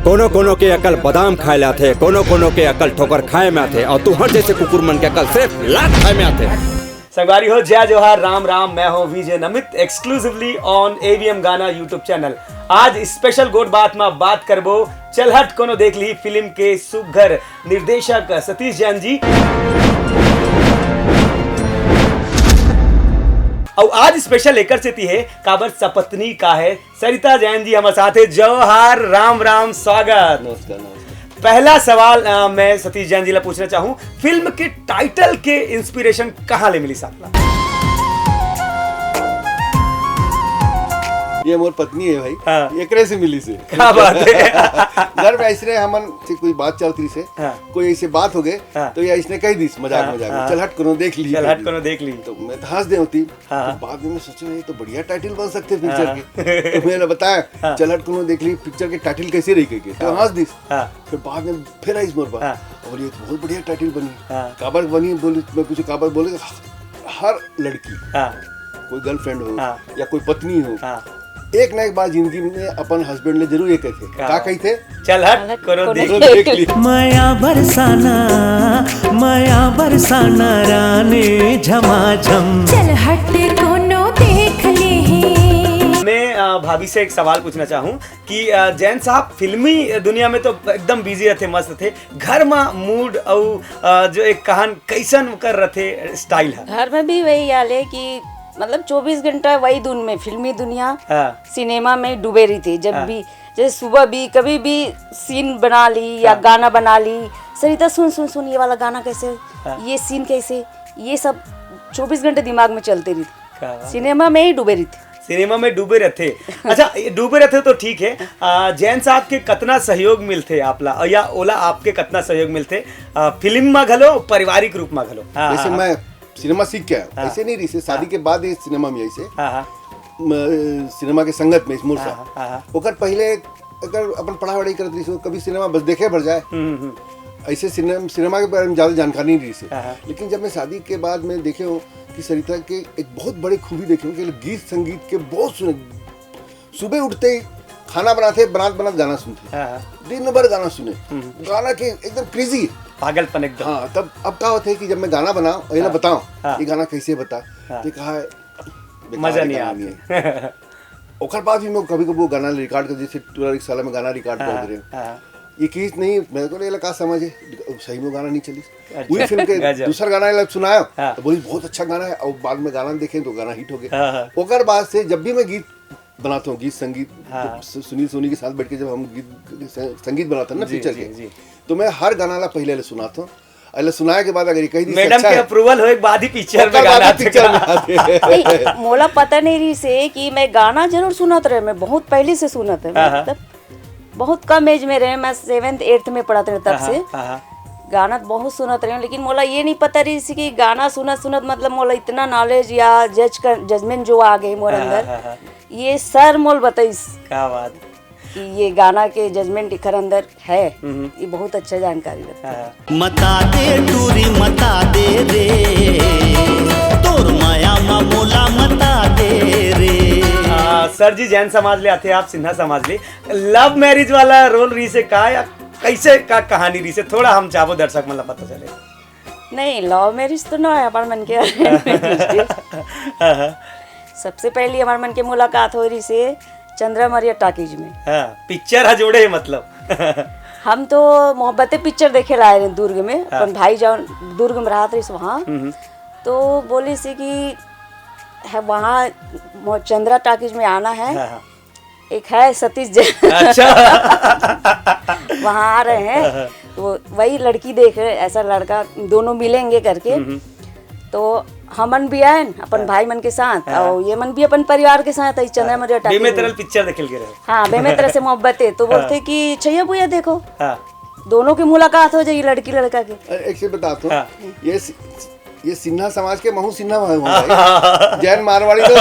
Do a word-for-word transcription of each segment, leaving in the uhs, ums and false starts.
कोनो कोनो के अकल बादाम खाए ले आथे, कोनो कोनो के अकल ठोकर खाए में आथे, और तुहर जैसे कुकुर मन के अकल सिर्फ लात खाए में आथे। संगवारी हो, जय जोहार, राम राम। मैं हूं Vijay Namit, exclusively on A V M Gaana YouTube channel। आज special गोठ बात में बात करबो चल हट कोनो देख ली फिल्म के सुघर निर्देशक सतीश जैन जी। अउ आज special एकर सेती हे, काबर सपत्नी का हे सरिता जैन जी हमर साथ हे। जोहार, राम राम, स्वागत। नमस्कार, नमस्कार। पहला सवाल, अ, मैं सतीश जैन जी ला पूछना चाहूँ, फिल्म के title के inspiration कहाँ ले मिलिस आप ला? ये मोर पत्नी है भाई, हाँ। एकरे से मिलिस हे। क्या बात है? घर में ऐसे हमन से कोई बात चलत रहिस हे, हाँ। कोई ऐसे बात हो गए, हाँ। तो ये इसने कह दिस मजाक हाँ, मजाक में, हाँ। "चल हट कोनो देख ली," चल कह हट दिस। कोनो देख ली। तो मैं तो हंस दे होती। हाँ। तो बाद में मैं सोचा, ये तो बढ़िया title बन सकते हैं picture हाँ। के। तो मैंने बताया, हाँ। "चल हट कोनो देख ली, picture के title कैसे रही?" कह के। तो हाँ। हंस दिस। हाँ। फिर बाद में फिर आइस मोर पास। हाँ। और ये तो बहुत बढ़िया title बनी। हाँ। काबर बनी बोली, मैं पूछे काबर बोले, हर लड़की, हाँ। कोई girlfriend हो हाँ। या कोई पत्नी हो, हाँ। एक ना एक बार जिंदगी में अपन husband ले जरूर ये कहते। का का बात। कहते? "चल हट, चल हट, कोनो कोनो देख देख ली।" मया बरसाना, मया बरसाना रानी झमाझम। चल हट कोनो देख ली। मैं, अ, भाभी से एक सवाल पूछना चाहूँ कि, अ, जैन साहब फिल्मी दुनिया में तो एकदम busy रहते, मस्त थे, घर में mood अउ, अ, जो एक कहान कैसन कर रहते style है? घर में भी वही हाल है कि मतलब चौबीस घंटा वही धुन में, फिल्मी दुनिया, हाँ। सिनेमा में डूबे रहिथे। जब हाँ। भी, जैसे सुबह भी कभी भी scene बना ली या हाँ। गाना बना ली, "सरिता सुन, सुन, सुन, ये वाला गाना कैसे, हाँ। ये scene कैसे", ये सब चौबीस घंटे दिमाग में चलते रहिथे। क्या बात है। सिनेमा में ही डूबे रहिथे। सिनेमा में डूबे रहते। अच्छा, ये डूबे रहते तो ठीक है। आ, जैन साहब के कतना सहयोग मिलते आप ला, या ओला आपके कतना सहयोग मिलते, आ, फिल्म में घलो, पारिवारिक रूप में घलो? हाँ, जैसे हाँ, मैं सिनेमा सीख के आया, हाँ। ऐसे नहीं रहिस हे, शादी हाँ। के बाद ये सिनेमा में आइस हे। हाँ, हाँ। म-, सिनेमा के संगत में इस मोर हाँ, साथ। हाँ, हाँ, हाँ। ओकर पहले अगर अपन पढ़ाई वढ़ाई करत रहिस हो, कभी सिनेमा बस देखे भर जाए। हम्म, हम्म, हम्म। ऐसे सिनेमा, सिनेमा के बारे में ज्यादा जानकारी नहीं रहिस हे। हाँ, हाँ। लेकिन जब मैं शादी के बाद मैं देखे हूँ कि सरिता के एक बहुत बड़ी खूबी देखे हूँ कि गीत संगीत के बहुत सुने, सुबह उठते ही खाना बनाते, बनात बनात गाना सुनते, हाँ, हाँ। दिन भर गाना सुने, हम्म। गाना के एकदम crazy। पागलपन एकदम। हाँ, तब अब का होता है कि जब मैं गाना बनाऊं और ये ना हाँ। बताऊं, हाँ। ये गाना कैसे बता, हाँ। तो कहा है, "बेकार मजा नहीं गाना आती। नहीं है।" ओकर बाद भी मैं कभी-कभी वो गाना record कर, जैसे टूरा रिक्शाला में गाना record कर हाँ, दे रहे हैं। हाँ। ये चीज नहीं, मेरे को नहीं लगा समझ है, सही में गाना नहीं चली। अच्छा। वही फिल्म के गजब। दूसरा गाना ये सुनाया, हाँ। तो बोली, "बहुत अच्छा गाना है," और बाद में गाना देखें तो गाना hit हो गया। हाँ, हाँ। ओकर बाद से जब भी मैं गीत बनाता हूँ, गीत संगीत, हाँ। जब सु-, सुनील सोनी के साथ बैठ के जब हम गीत स-, संगीत बनाते हैं ना जी, picture जी, के, जी। तो मैं हर गाना ला पहले ले सुनाता हूँ। अरे सुनाए के बाद अगर ये कह दी मैडम अच्छा के है, approval होए के बाद ही picture में ओकर बाद गाना ही picture में आथे। आते हैं। नहीं, मोला पता नहीं रहिस हे कि मैं गाना जरूर सुनत रहे, मैं बहुत पहले से सुनत रहे, हाँ, हाँ। मतलब बहुत कम age में रहे, मैं seventh eighth में पढ़त रहे तब हाँ, से। हाँ, हाँ। गाना तो बहुत सुनत रहे, लेकिन मोला ये नहीं पता रहिस कि गाना सुनत सुनत मतलब मोला इतना knowledge या जज कर, judgement जो आ गए मोर हाँ, अंदर, हाँ, हाँ, हाँ। ये सर मोल बताइस क्या बात। कि ये गाना के judgement एकर अंदर है, हम्म। ये बहुत अच्छा जानकारी रहता है। हाँ। मता दे टूरी मता दे रे, तोर माया मा मोला मता दे रे। आ, सर जी जैन समाज ले आते, आप सिन्हा समाज ले, love marriage वाला role रहिस हे का या कैसे का कहानी रहिस हे, थोड़ा हम चाहबो दर्शक मन ला पता चले। नहीं, love marriage तो ना है अपन मन के। हाँ, हाँ। सबसे पहली हमार मन के मुलाकात हो रहिस हे चंद्रा मौर्य टॉकीज में। हाँ, picture हा जोड़े हे मतलब। हम तो मोहब्बते picture देखे ला आए रहे दुर्ग में, हाँ। अपन भाई जौन दुर्ग में रहत रहिस वहाँ। हम्म, हम्म। तो बोलिस हे कि है वहाँ मो-, चंद्रा टॉकीज में आना है। हाँ, हाँ। एक है सतीश जैन। अच्छा। वहाँ आ रहे हैं, हाँ, हाँ। तो वही लड़की देख रहे, ऐसा लड़का दोनों मिलेंगे करके। हम्म, हम्म। तो हमन भी आयन अपन हाँ। भाई मन के साथ, हाँ। और ये मन भी अपन परिवार के साथ आई, चंद्रा हाँ। मौर्य टॉकीज में। बेमेतरल picture देखे ल गे रहे। हाँ, बेमेतरल से मोहब्बत है, तो हाँ। बोलते कि छैया भुइया देखो, हाँ। दोनों की मुलाकात हो जाएगी लड़की लड़का की। अरे, एक चीज बताता हूँ, हाँ। ये सि-, ये सिन्हा समाज के महू सिन्हा भाई होंगे। जैन मारवाड़ी तो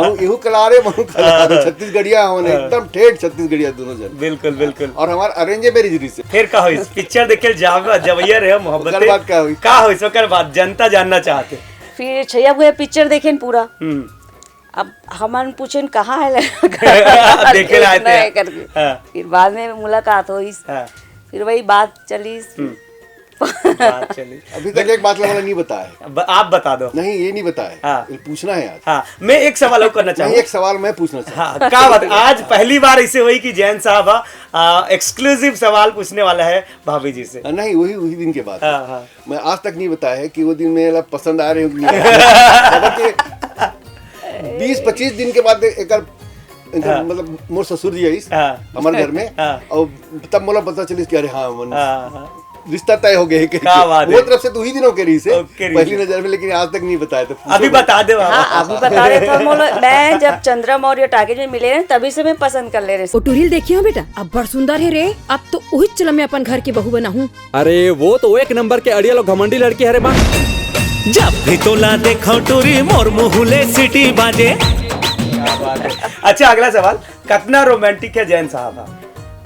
महू इहू कलारे, महू कलारे, छत्तीसगढ़िया होने, हाँ। एकदम ठेठ छत्तीसगढ़िया दोनों जन। बिल्कुल, बिल्कुल। और हमार arrange marriage रहिस हे। फिर का होइस? Picture देखे ल जाव-, जवैया रहे मोहब्बत ओकर से। बाद का होइस? का होइस? ओकर बाद जनता जानना चाहते। फिर छैया भुइया picture देखेन पूरा। हम्म। अब हमन पूछेन कहाँ है लड़का? देखे ला आए थे। करके। हाँ। फिर बाद में मुलाकात होइस। हाँ। फिर वही बात चलिस। हम्म। बात चली। अभी तक एक बात ला मोला नहीं बताया है। ब-, आप बता दो। नहीं, ये नहीं बताया है। हाँ। ये पूछना है आज। हाँ, मैं एक सवाल और करना नहीं, चाहूँ। एक सवाल मैं पूछना चाहूँ। हाँ, का बात, आज पहली बार ऐसे हुई कि जैन साहब, आ, एक्सक्लूसिव सवाल पूछने वाला है भाभी जी से। हाँ, नहीं, वही, वही दिन के बाद। हाँ, हाँ। मैं आज तक नहीं बताया है कि वो दिन मेरा पसंद आ रहे हो कि नहीं आ रहे हो। खबर के बीस पच्चीस दिन के बाद एक, एक, हाँ। मतलब, मोर ससुर जी आइस हाँ। हमारे घर में, हाँ। और तब मोला पता चलिस कि अरे हाँ, मन हाँ, हाँ। रिश्ता तय हो गया है कह के। क्या बात वो है। तरफ से तो ही दिनों के रही से, ओके, रही पहली से। नजर में, लेकिन आज तक नहीं बताया, तो पूछो अभी मत। बता दे बाबा। हाँ, अभी बता रहे थे हम लोग। मैं जब चंद्रा मौर्य टॉकीज में मिले रहे, तभी से मैं पसंद कर ले रहे। ओ टुरी ल देखियो बेटा, अब्बड़ सुंदर हे रे। अब तो उही चलम में अपन घर के बहू बनाहूँ। अरे, वो तो एक नंबर के अड़ियल अउ घमंडी लड़की हरे माँ। जब भी तोला देखो टूरी, मोर मुँह ले सीटी बाजे। क्या बात है। अच्छा, अगला सवाल, कतना रोमांटिक है जैन साहब? हाँ।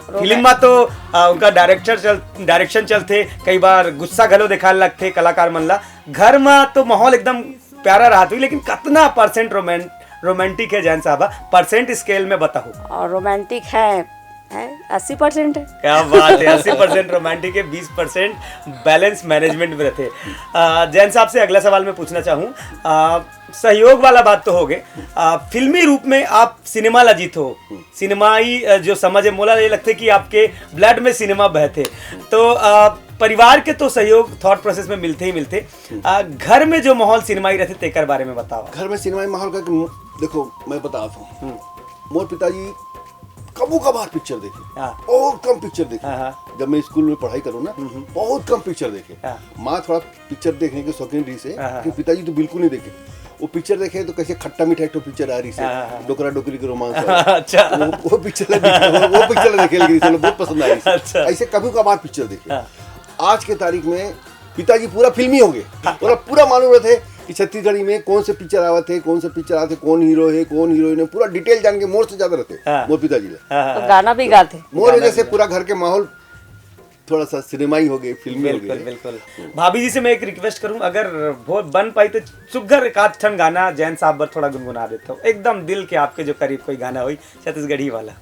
रोमांटिक। फिल्म में तो, आ, उनका डायरेक्टर चल, डायरेक्शन चलथे, कई बार गुस्सा घलो दिखाए लगथे कलाकार मन ला। घर में तो माहौल एकदम प्यारा रहत हुई, लेकिन कतना परसेंट रोमां-, रोमांटिक है जैन साहब? परसेंट स्केल में बताओ। और रोमांटिक है, है, अस्सी परसेंट है। क्या बात है, अस्सी परसेंट रोमांटिक है, बीस परसेंट बैलेंस मैनेजमेंट में रहते। आ, जैन साहब से अगला सवाल मैं पूछना चाहूँ, आ, सहयोग वाला बात तो हो गए, आ, फिल्मी रूप में आप सिनेमा ला जीत हो, सिनेमाई, अ, जो समझ है, मोला ये लगते कि आपके ब्लड में सिनेमा बहते, तो, आ, परिवार के तो सहयोग थॉट प्रोसेस में मिलते ही मिलते, आ, घर में जो माहौल सिनेमाई रहते, तेकर बारे में बताओ। घर में सिनेमाई माहौल का कि मु-, देखो, मैं बताता हूँ, हम्म। मोर पिताजी कबो कभार पिक्चर देखे, हाँ। बहुत कम पिक्चर देखे। हाँ, हाँ। जब मैं स्कूल में पढ़ाई करूँ ना, हम्म, हम्म। बहुत कम पिक्चर देखे। हाँ। माँ थोड़ा पिक्चर देखने के शौकीन रही से, हाँ, हाँ, कि हाँ। पिताजी तो बिल्कुल नहीं देखे। वो पिक्चर देखे तो कैसे खट्टा मीठा एक ठो पिक्चर आ रही से, हाँ, हाँ, हाँ। डोकरा डोकरी के रोमांस वाला। अच्छा। वो, वो पिक्चर देखे, वो, वो पिक्चर देखे, लेकिन इसमें बहुत पसंद आई। अच्छा। ऐसे कभी कभार पिक्चर देखे। हाँ। आज के तारीख में पिताजी पूरा फिल्मी हो गए। हाँ। पूरा, पूरा मालूम रहते कि छत्तीसगढ़ी में कौन से पिक्चर आवत है, कौन से पिक्चर आते, कौन हीरो है, कौन हीरोइन है, पूरा डिटेल जान के मोर से ज्यादा रहते, हाँ। मोर पिताजी ले। हाँ, हाँ, तो हाँ। गाना भी गाते। मोर गाना वजह से भी पूरा गाते। घर के माहौल थोड़ा सा सिनेमाई हो गए, फिल्मी हो बिल्कुल, गए। बिल्कुल। भाभी जी से मैं एक रिक्वेस्ट करूं, अगर वो बन पाई तो सुग्घर एक आध ठन गाना जैन साहब बर थोड़ा गुनगुना देता हूँ, एकदम दिल के आपके जो करीब कोई गाना होई छत्तीसगढ़ी वाला।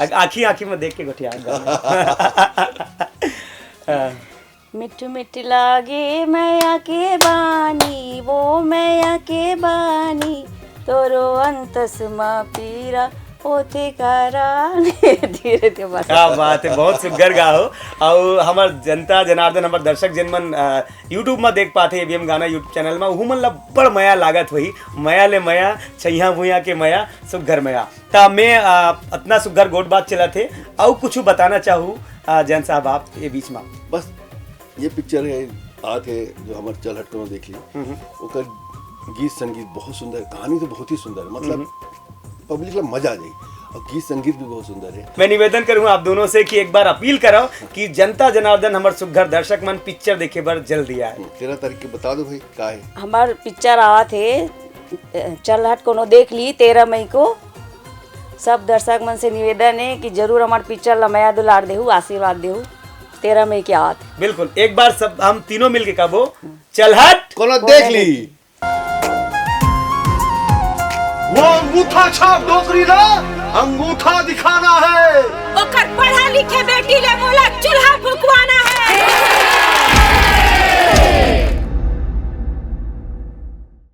आ-, आँखी आँखी में देख के गोठिया गाना। हाँ। मिठ मिठ लागे मैया के बानी, वो मैया के बानी, तोरो अंतस मा पीरा होथे कारा। धीरे धीरे बस। क्या बात है, बहुत सुग्घर गा हो। अउ हमर जनता जनार्दन, हमर दर्शक जन मन, अ, YouTube में देख पाथे, एबीएम गाना YouTube चैनल में, उहू मन ला बड़ मया लागत होही, मया ले मया, छैया भुइया के मया, सुग्घर मया। त मैं, अ, अतना सुग्घर गोठ बात चलत हे, अउ कुछ बताना चाहू, अ, जैन साहब, आप ये बीच में? बस ये पिक्चर है, आत है, जो हमर चल हट कोनो देख ली। हम्म। ओकर गीत संगीत बहुत सुंदर है, कहानी तो बहुत ही सुंदर है, मतलब, हम्म। पब्लिक ला मजा आ जाई। और गीत संगीत भी बहुत सुंदर है। मैं निवेदन करूँ आप दोनों से कि एक बार अपील करो कि जनता जनार्दन, हमर सुग्घर दर्शक मन, पिक्चर देखे बर जल्दी आए। हम्म, तेरह तारीख के बता दो भाई, का है? हमार पिक्चर आवत है, चल हट कोनो देख ली, तेरह मई को। सब दर्शक मन से निवेदन है कि जरूर हमार पिक्चर ला मया दुलार देहू, आशीर्वाद देहू। तेरह मई के आवत। बिल्कुल, एक बार सब हम तीनों मिलके कबो, चल हट। कोनो देख ली। वो अंगूठा छाप डोकरी ला अंगूठा दिखाना है। ओकर पढ़ा लिखे बेटी ले मोला चूल्हा फुकवाना है।